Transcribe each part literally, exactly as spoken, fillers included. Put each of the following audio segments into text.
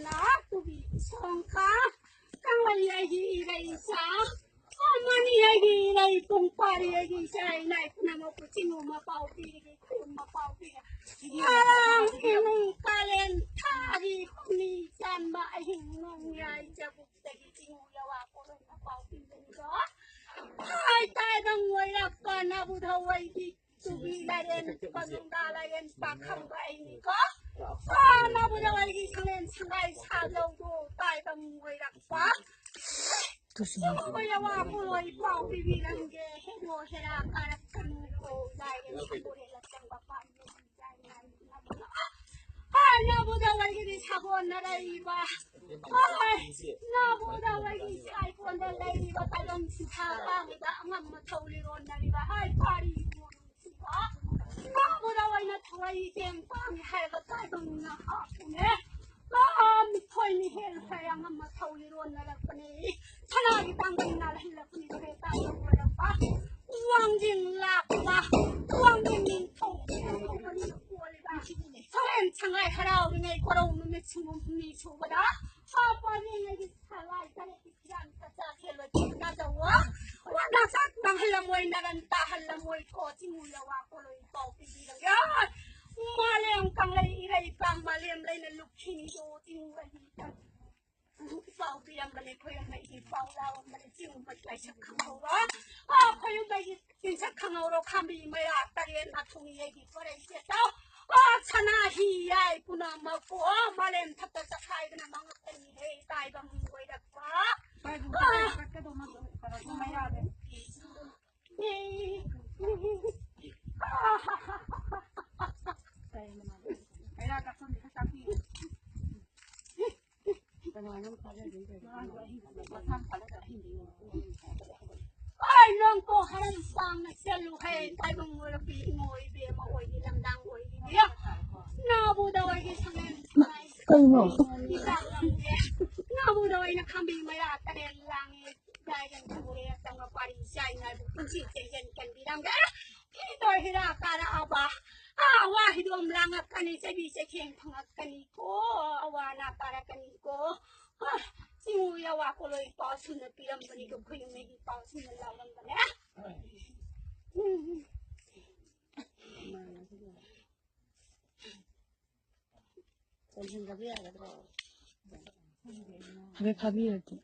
ꯅꯥ ꯇꯨꯕꯤ ꯁꯣꯡꯈꯥ, ꯀꯪꯂꯩ ꯑꯩꯒꯤ ꯏꯔꯩꯆꯥ, ꯑꯃꯅꯤ ꯑꯩꯒꯤ ꯏꯔꯩ ꯄꯨꯡꯄꯥꯔꯤ ꯑꯩꯒꯤ ꯏꯆꯥ ꯏꯅꯥꯏ ꯄꯨꯝꯅꯃꯛꯄꯨ ꯆꯤꯡꯉꯨ ꯃꯄꯥꯎ ꯄꯤꯔꯒꯦ, ꯈꯨꯔꯨꯝ ꯃꯄꯥꯎ ꯄꯤꯔꯒꯦ꯫ ꯉꯔꯥꯡ ꯏꯃꯨꯡ ꯀꯥꯂꯦꯟ ꯊꯥꯒꯤ ꯍꯨꯝꯅꯤ ꯆꯥꯟꯕ ꯑꯍꯤꯡ ꯅꯣꯡꯌꯥꯏ ꯆꯕꯨꯛꯇꯒꯤ ꯆꯤꯡꯉꯨ ꯌꯥꯋꯥ ꯀꯣꯂꯣꯏ ꯃꯄꯥꯎ ꯄꯤꯕꯅꯤꯗꯣ꯫ ꯍꯥꯏ ꯇꯥꯏꯕꯪ ꯑꯣꯏꯔꯛꯄ ꯅꯕꯨꯙꯧ ꯑꯩꯒꯤ ꯇꯨꯕꯤ ꯂꯥꯏꯔꯦꯟ ꯀꯣꯅꯨꯡꯗ ꯂꯥꯏꯔꯦꯟ ꯄꯥꯈꯪꯕ ꯑꯩꯅꯤꯀꯣ꯫ ꯅꯕꯨꯙꯧ ꯑꯩꯒꯤ ꯁꯪꯂꯦꯟ ꯁꯪꯒꯥꯏ ꯁꯥꯂꯧꯗꯣ ꯇꯥꯏꯕꯪ ꯑꯣꯏꯔꯛꯄ꯫ ꯇꯨꯁꯨ ꯌꯦꯡꯉꯣ꯫ ꯏꯃꯣꯏ ꯑꯋꯥ ꯄꯣꯂꯣꯏ ꯄꯥꯎ ꯄꯤꯕꯤꯔꯝꯒꯦ꯫ ꯍꯦꯔꯣ ꯍꯦꯔꯥ ꯀꯥꯔꯛꯀꯅꯨꯀꯣ꯫ ꯂꯥꯏꯔꯦꯟ ꯁꯪꯒꯣꯏ ꯍꯦꯜꯂꯛ ꯆꯪꯕ ꯄꯥꯝꯃꯤ꯫ ꯍꯥꯏ ꯅꯕꯨꯙꯧ ꯑꯩꯒꯤꯗꯤ ꯁꯥꯒꯣꯟꯅ ꯂꯩꯔꯤꯕ꯫ ꯍꯥꯏ ꯅꯕꯨꯙꯧ ꯑꯩꯒꯤ ꯁꯥꯏꯀꯣꯟꯗ ꯂꯩꯔꯤꯕ ꯇꯥꯏꯕꯪ ꯁꯤꯊꯥ ꯄꯥꯡꯉꯤꯕ ꯑꯉꯝ ꯑꯊꯧ ꯂꯤꯔꯣꯟꯅꯔꯤꯕ꯫ ꯍꯥꯏ ꯐꯥꯔꯤ ꯏꯃꯣꯏꯅꯨꯁꯤꯕ꯫ ꯅꯕꯨꯙꯧ ꯑꯩꯅ ꯊꯋꯥꯏ ꯏꯆꯦꯝ ꯄꯥꯡꯉꯤ ꯍꯥꯏꯔꯒ ꯇꯥꯏꯕꯪꯅ ꯍꯥꯞꯄꯨꯅꯦ꯫ ꯂꯥꯝ ꯊꯣꯏꯅ ꯍꯦꯟꯈ꯭ꯔꯦ ꯑꯉꯝ ꯑꯊꯧ ꯂꯤꯔꯣꯟꯅꯔꯛꯄꯅꯦ꯫ ꯁꯅꯥꯒꯤ ꯄꯥꯡꯒꯜ ꯅꯥꯜꯍꯜꯂꯛꯄꯅꯤ ꯈ꯭ꯔꯦ ꯇꯥꯏꯕꯪ ꯑꯣꯏꯔꯛꯄ꯫ ꯋꯥꯡꯖꯤꯡ ꯂꯥꯛꯄ ꯋꯥꯡꯖꯤꯡ ꯅꯤꯡꯊꯧ ꯀꯣꯜꯂꯤꯕ ꯁꯒꯣꯜ ꯁꯉꯥꯏ ꯍꯔꯥꯎꯔꯤꯉꯩ ꯀꯣꯔꯧ ꯅꯨꯃꯤꯠ ꯁꯤꯡꯕ ꯍꯨꯝꯅꯤ ꯁꯨꯕꯗ ꯍꯥꯞꯄ ꯃꯤꯉꯩꯒꯤ ꯁꯂꯥꯏ ꯇꯔꯦꯠꯀꯤ ꯐꯤꯔꯥꯟ ꯀꯆꯥ ꯁꯦꯠꯂꯣꯏ ꯐꯖꯅ ꯇꯧꯋꯣ꯫ ꯋꯥꯟꯗꯥ ꯆꯥꯛ ꯃꯥꯡꯍꯜꯂꯝꯃꯣꯏ ꯅꯔꯟ ꯇꯥꯍꯜꯂꯝꯃꯣꯏ ꯀꯣ ꯆꯤꯡꯉꯨ ꯌꯥꯋꯥ ꯀꯣꯂꯣꯏ ꯄꯥꯎ ꯄꯤꯕꯤꯔꯒꯦ꯫ ꯃꯥꯂꯦꯝ ꯀꯪꯂꯩ ꯏꯔꯩ ꯄꯥꯡ ꯃꯥꯂꯦꯝ ꯂꯩꯅ ꯂꯨꯞꯈꯤꯅꯤꯗꯣ ꯆꯤꯡꯉꯨ ꯑꯅꯤ ꯄꯥꯎ ꯄꯤꯔꯝꯕꯅꯦ ꯈꯣꯏꯔꯝꯕꯒꯤ ꯄꯥꯎ ꯂꯥꯎꯔꯝꯕꯅꯦ ꯆꯤꯡꯉꯨ ꯃꯩ ꯂꯥꯏꯁꯛ ꯈꯪꯍꯧꯔꯣ꯫ ꯑ ꯈꯣꯏꯔꯝꯕꯒꯤ ꯆꯤꯡꯁꯛ ꯈꯪꯍꯧꯔꯣ ꯈꯥꯝꯕꯤ ꯃꯩꯔꯥ ꯇꯔꯦꯠ ꯅꯥꯊꯨꯡ ꯌꯩꯒꯤ ꯈꯣꯔꯩ ꯁꯦꯠꯇꯣ꯫ ꯑ ꯁꯅꯥ ꯍꯤ ꯌꯥꯏ ꯄꯨꯝꯅꯃꯛꯄꯨ ꯑ ꯃꯥꯂꯦꯝ ꯊꯛꯇ ꯆꯈꯥꯏꯗꯅ ꯃꯉꯛꯇꯅꯤ ꯍꯦ ꯇꯥꯏꯕꯪ ꯑꯣꯏꯔꯛꯄ꯫ ꯑꯩ ꯅꯪ ꯀꯣ ꯍꯔꯝ ꯁꯥꯡꯅ ꯆꯠꯂꯨ ꯍꯦ ꯇꯥꯏꯕꯪ ꯑꯣꯏꯔꯛꯄꯤ ꯏꯃꯣ ꯏꯕꯦꯝꯃ ꯑꯣꯏꯒꯤ ꯂꯝꯗꯥꯡ ꯑꯣꯏꯒꯤ ꯅꯥꯕꯨꯗ ꯑꯣꯏꯒꯤ ꯁꯉꯥꯏ ꯀꯩꯅꯣ? ꯅꯥꯕꯨꯗ ꯑꯣꯏꯅ ꯈꯥꯝꯕꯤ ꯃꯩꯔꯥ ꯇꯔꯦꯠ ꯂꯥꯡꯉꯤ꯫ ꯂꯥꯏꯔꯪ ꯊꯧꯔꯦ ꯇꯧꯅ ꯄꯥꯔꯤ ꯆꯥꯏꯅ ꯄꯨꯟꯁꯤ ꯆꯦꯟꯖꯟ ꯀꯟꯕꯤꯔꯝꯒꯦ꯫ ꯐꯤꯗꯣ ꯍꯤꯔꯥ ꯀꯥꯔꯛꯑꯕ ꯑꯥ, ꯋꯥ ꯍꯤꯗꯣꯝ ꯂꯥꯡꯉꯛꯀꯅꯤ, ꯆꯩꯕꯤ ꯆꯩꯊꯦꯡ ꯐꯪꯉꯛꯀꯅꯤꯀꯣ, ꯑꯋꯥ ꯑꯅꯥ ꯇꯥꯔꯛꯀꯅꯤꯀꯣ꯫ ꯍꯥ, ꯆꯤꯡꯉꯨ ꯌꯥꯋꯥ ꯀꯣꯂꯣꯏ ꯄꯥꯎ ꯁꯨꯝꯅ ꯄꯤꯔꯝꯕꯅꯤꯀꯣ, ꯈꯨꯌꯨꯝ ꯃꯤꯒꯤ ꯄꯥꯎ ꯁꯨꯝꯅ ꯂꯥꯎꯔꯝꯕꯅꯦ꯫ ꯎꯝ꯫ ꯍꯣꯔꯦꯟ ꯊꯥꯕꯤꯔꯛꯀꯦ꯫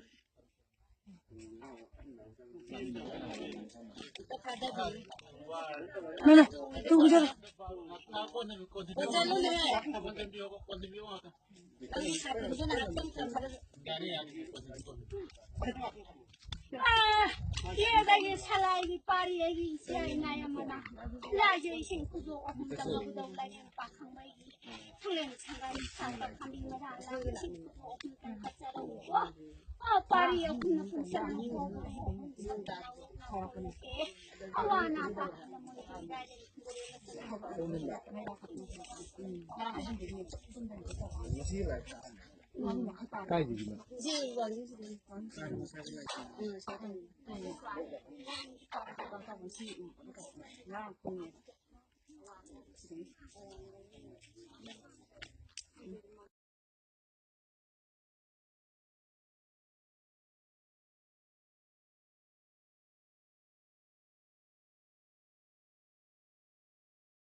ꯅꯪꯅ ꯇꯨꯒꯤ ꯆꯠꯂꯣ꯫ ꯌꯦꯗꯒꯤ ꯁꯂꯥꯏꯒꯤ ꯄꯥꯔꯤ ꯑꯩꯒꯤ ꯏꯆꯦ ꯏꯅꯥꯏ ꯑꯃꯅ ꯂꯥꯏꯖ ꯏꯁꯤꯡ ꯈꯨꯗꯣ ꯑꯍꯨꯝ ꯇꯝꯃꯛꯄꯗꯧ ꯂꯥꯏꯔꯦꯟ ꯄꯥꯈꯪꯕꯩꯒꯤ ꯊꯣꯡꯂꯦꯟ ꯁꯪꯒꯥꯏ ꯁꯥꯕ ꯈꯥꯝꯕꯤ ꯃꯔꯥ ꯂꯥꯡ ꯏꯁꯤꯡ ꯈꯨꯗꯣ ꯑꯍꯨꯝ ꯇꯝ ꯀꯠꯆꯔꯝꯃꯤꯀꯣ꯫ ꯑ, ꯄꯥꯔꯤ ꯑꯍꯨꯝꯅ ꯄꯨꯟꯁꯤꯜꯂꯒ ꯑꯋꯥ ꯑꯅꯥ ꯇꯥꯍꯜꯂꯝꯃꯣꯏ ꯂꯥꯏꯔꯦꯟ ꯀꯥꯏꯗꯒꯤꯅꯣ?